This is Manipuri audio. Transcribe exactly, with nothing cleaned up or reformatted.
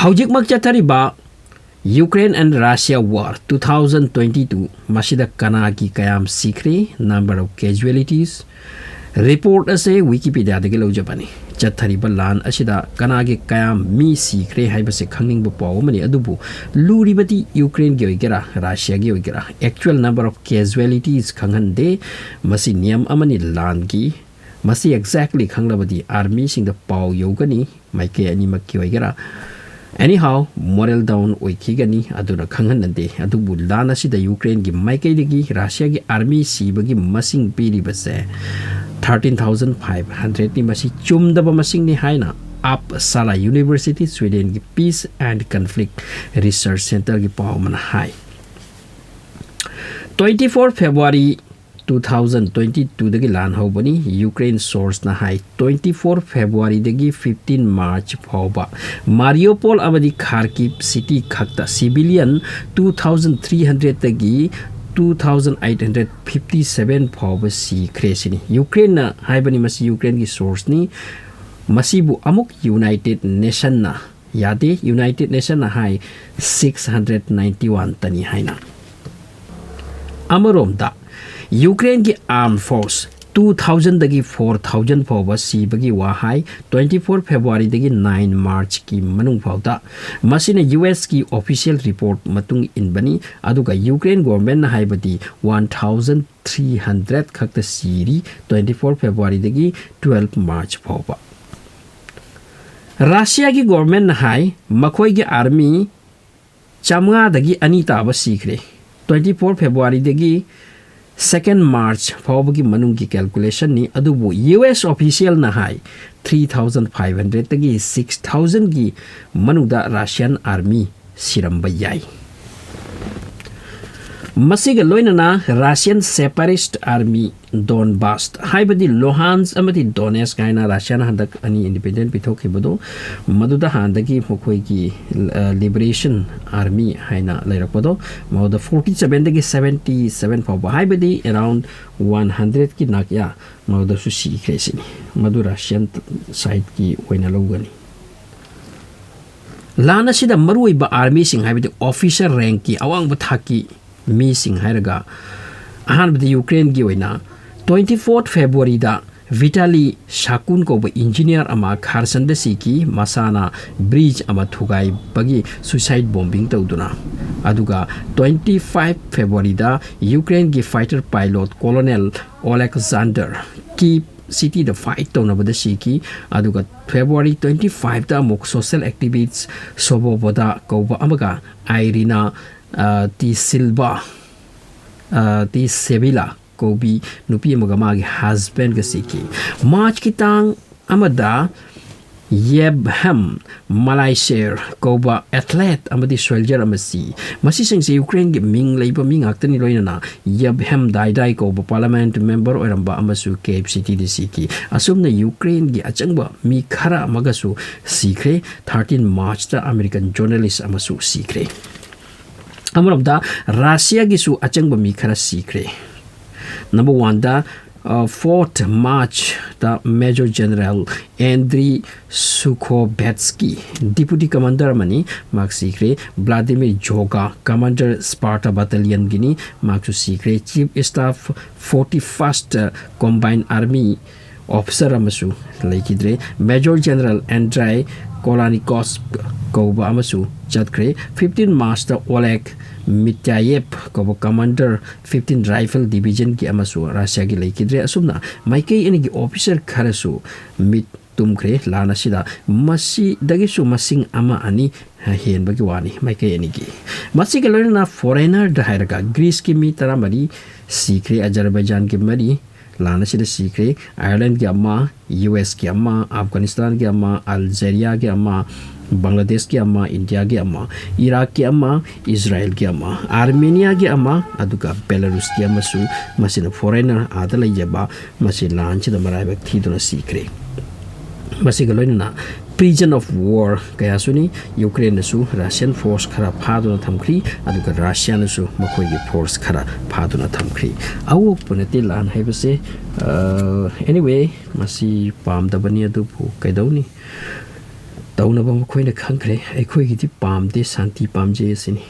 ꯍꯧꯖꯤꯛꯃꯛ ꯆꯠꯊꯔꯤꯕ Ukraine and Russia war two thousand twenty two, ꯃꯁꯤꯗ ꯀꯅꯥꯒꯤ ꯀꯌꯥꯝ ꯁꯤꯈ꯭ꯔꯦ, number of casualties, report ꯑꯁꯦ Wikipedia ꯗꯒꯤ ꯂꯧꯖꯕꯅꯤ꯫ ꯆꯠꯊꯔꯤꯕ ꯂꯥꯟ ꯑꯁꯤꯗ ꯀꯅꯥꯒꯤ ꯀꯌꯥꯝ ꯃꯤ ꯁꯤꯈ꯭ꯔꯦ ꯍꯥꯏꯕꯁꯦ ꯈꯪꯅꯤꯡꯕ ꯄꯥꯎ ꯑꯃꯅꯤ, ꯑꯗꯨꯕꯨ ꯂꯨꯔꯤꯕꯗꯤ Ukraine ꯒꯤ ꯑꯣꯏꯒꯦꯔꯥ, Russia ꯒꯤ ꯑꯣꯏꯒꯦꯔꯥ, actual number of casualties ꯈꯪꯍꯟꯗꯦ꯫ ꯃꯁꯤ ꯅꯤꯌꯝ ꯑꯃꯅꯤ ꯂꯥꯟꯒꯤ꯫ ꯃꯁꯤ exactly ꯈꯪꯂꯕꯗꯤ army ꯁꯤꯡꯗ ꯄꯥꯎ ꯌꯧꯒꯅꯤ, ꯃꯥꯏꯀꯩ ꯑꯅꯤꯃꯛꯀꯤ ꯑꯣꯏꯒꯦꯔꯥ꯫ Anyhow, moral down ꯑꯣꯏꯈꯤꯒꯅꯤ, ꯑꯗꯨꯅ ꯈꯪꯍꯟꯅꯗꯦ꯫ ꯑꯗꯨꯕꯨ ꯂꯥꯟ ꯑꯁꯤꯗ Ukraine ꯒꯤ ꯃꯥꯏꯀꯩꯗꯒꯤ Russia ꯒꯤ army ꯁꯤꯕꯒꯤ ꯃꯁꯤꯡ ꯄꯤꯔꯤꯕꯁꯦ thirteen thousand five hundred ꯅꯤ꯫ ꯃꯁꯤ ꯆꯨꯝꯗꯕ ꯃꯁꯤꯡꯅꯤ ꯍꯥꯏꯅ Uppsala University, Sweden ꯒꯤ Peace and Conflict Research Centre ꯒꯤ ꯄꯥꯎ ꯑꯃꯅ ꯍꯥꯏ꯫ Twenty four February two thousand twenty two ꯗꯒꯤ ꯂꯥꯟ ꯍꯧꯕꯅꯤ꯫ Ukraine source ꯅ ꯍꯥꯏ, twenty four February ꯗꯒꯤ fifteen March ꯐꯥꯎꯕ Mariupol ꯑꯃꯗꯤ Kharkiv city ꯈꯛꯇ civilian two thousand three hundred ꯗꯒꯤ two thousand eight hundred fifty seven ꯐꯥꯎꯕ ꯁꯤꯈ꯭ꯔꯦ ꯁꯤꯅꯤ꯫ Ukraine ꯅ ꯍꯥꯏꯕꯅꯤ, ꯃꯁꯤ Ukraine ꯒꯤ source ꯅꯤ꯫ ꯃꯁꯤꯕꯨ ꯑꯃꯨꯛ United Nation ꯅ ꯌꯥꯗꯦ꯫ United Nation ꯅ ꯍꯥꯏ six hundred ninety one ꯇꯅꯤ ꯍꯥꯏꯅ꯫ ꯑꯃꯔꯣꯝꯗ Ukraine ꯒꯤ armed force two thousand ꯗꯒꯤ four thousand ꯐꯥꯎꯕ ꯁꯤꯕꯒꯤ ꯋꯥ ꯍꯥꯏ, twenty four February ꯗꯒꯤ nine March ꯀꯤ ꯃꯅꯨꯡ ꯐꯥꯎꯗ꯫ ꯃꯁꯤꯅ U S ꯀꯤ official report ꯃꯇꯨꯡ ꯏꯟꯕꯅꯤ꯫ ꯑꯗꯨꯒ Ukraine government ꯅ ꯍꯥꯏꯕꯗꯤ one thousand three hundred ꯈꯛꯇ ꯁꯤꯔꯤ, twenty four February ꯗꯒꯤ twelve March ꯐꯥꯎꯕ꯫ Russia ꯒꯤ government ꯅ ꯍꯥꯏ, ꯃꯈꯣꯏꯒꯤ army ꯆꯥꯃꯉꯥꯗꯒꯤ ꯑꯅꯤ ꯇꯥꯕ ꯁꯤꯈ꯭ꯔꯦ꯫ Twenty four February ꯗꯒꯤ second March ꯐꯥꯎꯕꯒꯤ ꯃꯅꯨꯡꯒꯤ calculation ꯅꯤ, ꯑꯗꯨꯕꯨ U S official ꯅ ꯍꯥꯏ three thousand five hundred ꯗꯒꯤ six thousand ꯒꯤ ꯃꯅꯨꯡꯗ Russian army ꯁꯤꯔꯝꯕ ꯌꯥꯏ꯫ ꯃꯁꯤꯒ ꯂꯣꯏꯅꯅ Russian Separatist Army Donbas, ꯍꯥꯏꯕꯗꯤ Luhansk ꯑꯃꯗꯤ Donetsk ꯍꯥꯏꯅ Russia ꯅ ꯍꯟꯗꯛ ꯑꯅꯤ independent ꯄꯤꯊꯣꯛꯈꯤꯕꯗꯣ, ꯃꯗꯨꯗ ꯍꯥꯟꯅꯗꯒꯤ ꯃꯈꯣꯏꯒꯤ, ꯑ, Liberation Army ꯍꯥꯏꯅ ꯂꯩꯔꯛꯄꯗꯣ, ꯃꯗꯨꯗ forty seven ꯗꯒꯤ seventy seven ꯐꯥꯎꯕ, ꯍꯥꯏꯕꯗꯤ around one hundred ꯀꯤ ꯅꯥꯛꯌꯥ ꯃꯗꯨꯗꯁꯨ ꯁꯤꯈ꯭ꯔꯦ ꯁꯤꯅꯤ꯫ ꯃꯗꯨ Russian side ꯀꯤ ꯑꯣꯏꯅ ꯂꯧꯒꯅꯤ꯫ ꯂꯥꯟ ꯑꯁꯤꯗ ꯃꯔꯨꯑꯣꯏꯕ ꯑꯥꯔꯃꯤꯁꯤꯡ, ꯍꯥꯏꯕꯗꯤ ꯑꯣꯐꯤꯁꯔ ꯔꯦꯡꯛꯀꯤ ꯑꯋꯥꯡꯕ ꯊꯥꯛꯀꯤ ꯃꯤꯁꯤꯡ ꯍꯥꯏꯔꯒ, ꯑꯍꯥꯟꯕꯗ ꯌꯨꯀ꯭ꯔꯦꯟꯒꯤ ꯑꯣꯏꯅ twenty fourth February-ꯗ ꯚꯤꯇꯥꯂꯤ ꯁꯥꯀꯨꯟ ꯀꯧꯕ ꯏꯟꯖꯤꯅꯤꯌꯔ ꯑꯃ ꯈꯥꯔꯁꯟꯗ ꯁꯤꯈꯤ, ꯃꯁꯥꯅ ꯕ꯭ꯔꯤꯖ ꯑꯃ ꯊꯨꯒꯥꯏꯕꯒꯤ suicide bombing ꯇꯧꯗꯨꯅ꯫ ꯑꯗꯨꯒ twenty five February-ꯗ ꯌꯨꯀ꯭ꯔꯦꯟꯒꯤ fighter pilot Colonel Oleksandr Kyiv cityꯗ fight ꯇꯧꯅꯕꯗ ꯁꯤꯈꯤ꯫ ꯑꯗꯨꯒ February twenty five-ꯇ ꯑꯃꯨꯛ social activist Svoboda ꯀꯧꯕ ꯑꯃꯒ Irina, ꯑ, ꯇꯤ ꯁꯤꯜꯚꯥ, ꯑ, ꯇꯤ ꯁꯦꯚꯤꯂꯥ ꯀꯧꯕꯤ ꯅꯨꯄꯤ ꯑꯃꯒ ꯃꯥꯒꯤ husband-ꯒ ꯁꯤꯈꯤ꯫ March-ꯀꯤ ꯇꯥꯡ ꯑꯃꯗ ꯌꯦꯕꯍꯦꯝ ꯃꯂꯥꯏꯁꯦꯔ ꯀꯧꯕ athlete ꯑꯃꯗꯤ soldier ꯑꯃ ꯁꯤ꯫ ꯃꯁꯤꯁꯤꯡꯁꯤ ꯌꯨꯀ꯭ꯔꯦꯟꯒꯤ ꯃꯤꯡ ꯂꯩꯕ ꯃꯤ ꯉꯥꯛꯇꯅꯤ, ꯂꯣꯏꯅꯅ ꯌꯦꯕꯍꯦꯝ ꯗꯥꯏꯗꯥꯏ ꯀꯧꯕ parliament member ꯑꯣꯏꯔꯝꯕ ꯑꯃꯁꯨ Kyiv cityꯗ ꯁꯤꯈꯤ꯫ ꯑꯁꯨꯝꯅ ꯌꯨꯀ꯭ꯔꯦꯟꯒꯤ ꯑꯆꯪꯕ ꯃꯤ ꯈꯔ ꯑꯃꯒꯁꯨ ꯁꯤꯈ꯭ꯔꯦ꯫ Thirteen March-ꯇ American journalist ꯑꯃꯁꯨ ꯁꯤꯈ꯭ꯔꯦ꯫ ꯑꯃꯔꯣꯝꯗ ꯔꯁꯤꯌꯥꯒꯤꯁꯨ ꯑꯆꯪꯕ ꯃꯤ ꯈꯔ ꯁꯤꯈ꯭ꯔꯦ꯫ Number one-ꯗ, ꯑ, fourth March-ꯇ Major General Andriy Sukhovetsky, deputy commander ꯑꯃꯅꯤ, ꯃꯍꯥꯛ ꯁꯤꯈ꯭ꯔꯦ꯫ Vladimir Joga, commander Sparta battalion-ꯒꯤꯅꯤ, ꯃꯍꯥꯛꯁꯨ ꯁꯤꯈ꯭ꯔꯦ꯫ Chief Staff forty first Combined Army officer ꯑꯃꯁꯨ ꯂꯩꯈꯤꯗ꯭ꯔꯦ꯫ Major General Andrei Kolonikov ꯀꯧꯕ ꯑꯃꯁꯨ ꯆꯠꯈ꯭ꯔꯦ꯫ Fifteen March-ꯇ Oleg Mityayev ꯀꯧꯕ commander fifteen Rifle Division-ꯒꯤ ꯑꯃꯁꯨ ꯔꯁꯤꯌꯥꯒꯤ ꯂꯩꯈꯤꯗ꯭ꯔꯦ꯫ ꯑꯁꯨꯝꯅ ꯃꯥꯏꯀꯩ ꯑꯅꯤꯒꯤ officer ꯈꯔꯁꯨ ꯃꯤꯠ ꯇꯨꯝꯈ꯭ꯔꯦ ꯂꯥꯟ ꯑꯁꯤꯗ꯫ ꯃꯁꯤꯗꯒꯤꯁꯨ ꯃꯁꯤꯡ ꯑꯃ ꯑꯅꯤ ꯍꯦꯟꯕꯒꯤ ꯋꯥꯅꯤ ꯃꯥꯏꯀꯩ ꯑꯅꯤꯒꯤ꯫ ꯃꯁꯤꯒ ꯂꯣꯏꯅꯅ foreigner-ꯗ ꯍꯥꯏꯔꯒ Greece-ꯀꯤ ꯃꯤ ꯇꯔꯥꯃꯔꯤ ꯁꯤꯈ꯭ꯔꯦ, Azerbaijan-ꯒꯤ ꯃꯔꯤ ꯂꯥꯟ ꯑꯁꯤꯗ ꯁꯤꯈ꯭ꯔꯦ, Ireland-ꯒꯤ ꯑꯃ, U S-ꯀꯤ ꯑꯃ, Afghanistan-ꯒꯤ ꯑꯃ, Algeria-ꯒꯤ ꯑꯃ, Bangladesh-ꯀꯤ ꯑꯃ, India-ꯒꯤ ꯑꯃ, Iraq-ꯀꯤ ꯑꯃ, Israel-ꯒꯤ ꯑꯃ, Armenia-ꯒꯤ ꯑꯃ, ꯑꯗꯨꯒ Belarus-ꯀꯤ ꯑꯃꯁꯨ꯫ ꯃꯁꯤꯅ foreigner ꯑꯥꯗ ꯂꯩꯖꯕ ꯃꯁꯤ ꯂꯥꯟꯁꯤꯗ ꯃꯔꯥꯏꯕꯛ ꯊꯤꯗꯨꯅ ꯁꯤꯈ꯭ꯔꯦ꯫ ꯃꯁꯤꯒ ꯂꯣꯏꯅꯅ prison of war ꯀꯌꯥꯁꯨꯅꯤ꯫ ꯌꯨꯀ꯭ꯔꯦꯟꯅꯁꯨ Russian force ꯈꯔ ꯐꯥꯗꯨꯅ ꯊꯝꯈ꯭ꯔꯤ, ꯑꯗꯨꯒ ꯔꯁꯤꯌꯥꯅꯁꯨ ꯃꯈꯣꯏꯒꯤ force ꯈꯔ ꯐꯥꯗꯨꯅ ꯊꯝꯈ꯭ꯔꯤ꯫ ꯑꯑꯣꯛꯄ ꯅꯠꯇꯦ ꯂꯥꯟ ꯍꯥꯏꯕꯁꯦ꯫ ꯑ, anyway, ꯃꯁꯤ ꯄꯥꯝꯗꯕꯅꯤ, ꯑꯗꯨꯕꯨ ꯀꯩꯗꯧꯅꯤ? ꯇꯧꯅꯕ ꯃꯈꯣꯏꯅ ꯈꯪꯈ꯭ꯔꯦ꯫ ꯑꯩꯈꯣꯏꯒꯤꯗꯤ ꯄꯥꯝꯗꯦ, ꯁꯥꯟꯇꯤ ꯄꯥꯝꯖꯩ ꯑꯁꯤꯅꯤ꯫